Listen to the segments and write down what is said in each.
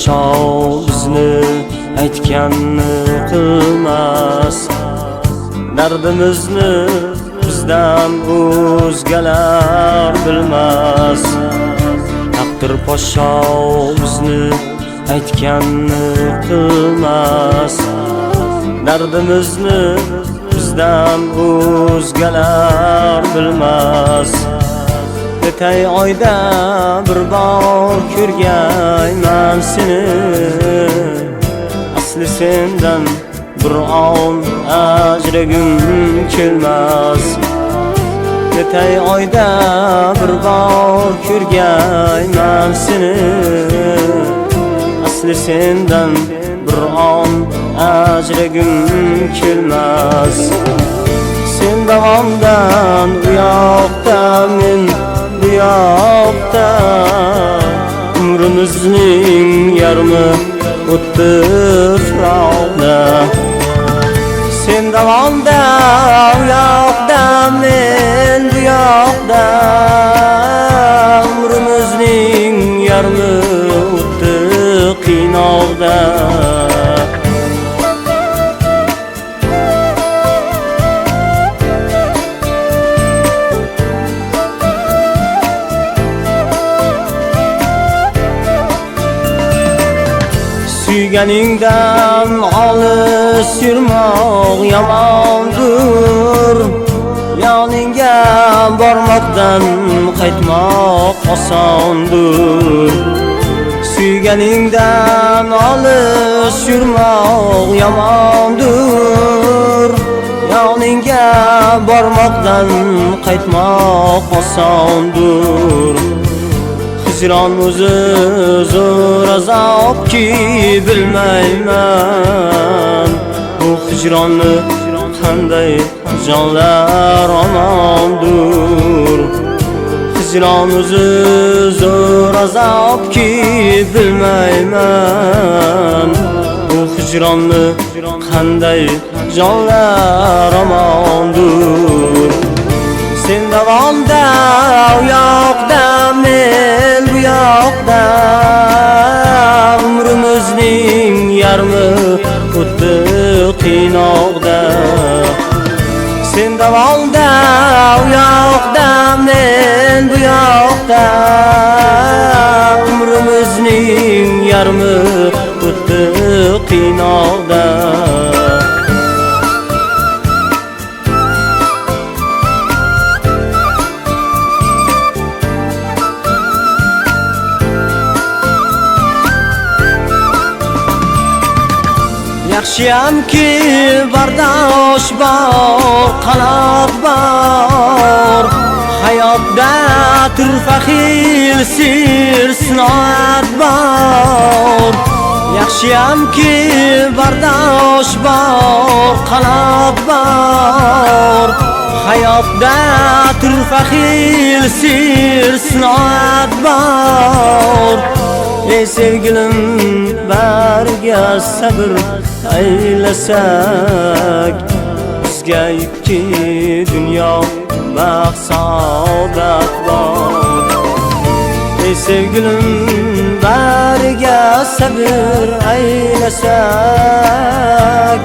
podsho bizni aytganni qilmas, dardimizni bizdan o'zgalar bilmas. Taqdir podsho bizni aytganni qilmas, dardimizni bizdan o'zgalar bilmas. Netay oyda bir bor ko'rgayman seni, asli sendan bir on ajragim kelmas. Netay oyda bir bor ko'rgayman seni, asli sendan bir on ajragim kelmas. Sen davomdan u yoqda, men bu yoqda, umrimizning yarmi o'tdi firoqda. Sen davomda u yoqda, men bu yoqda, umrimizning yarmi o'tdi qiynoqda. Suyganingdan olis yurmoq yomondir, yoningga bormoqdan qaytmoq osondir. Suyganingdan olis yurmoq yomondir, yoningga bormoqdan qaytmoq osondir. Hicron o'zi zo'r azobki bilmayman, bu hicronni qanday jonlar omondir. Hicron o'zi zo'r azobki bilmayman, bu hicronni qanday jonlar omondir. Sen davomda u yoqda, men bu yoqda, umrimizning yarmi o'tdi qiynoqda. Sen davomda u yoqda, men bu yoqda, umrimizning yarmi o'tdi qiynoqda. Yaxshiyamki bardosh bor, qanot bor, hayotda turfa xil sir sinoat bor. Yaxshiyamki bardosh bor, qanot bor, hayotda turfa xil sir sinoat bor. Ey sevgilim, bariga sabr aylasak, bizga ikki dunyo baxt saodat bor. Ey sevgilim, bariga sabr aylasak,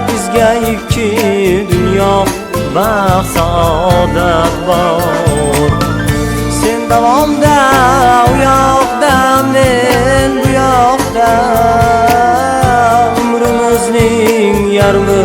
bizga ikki dunyo baxt saodat bor. Sen davomda u yoqda, men bu yoqda, umrimizning yarmi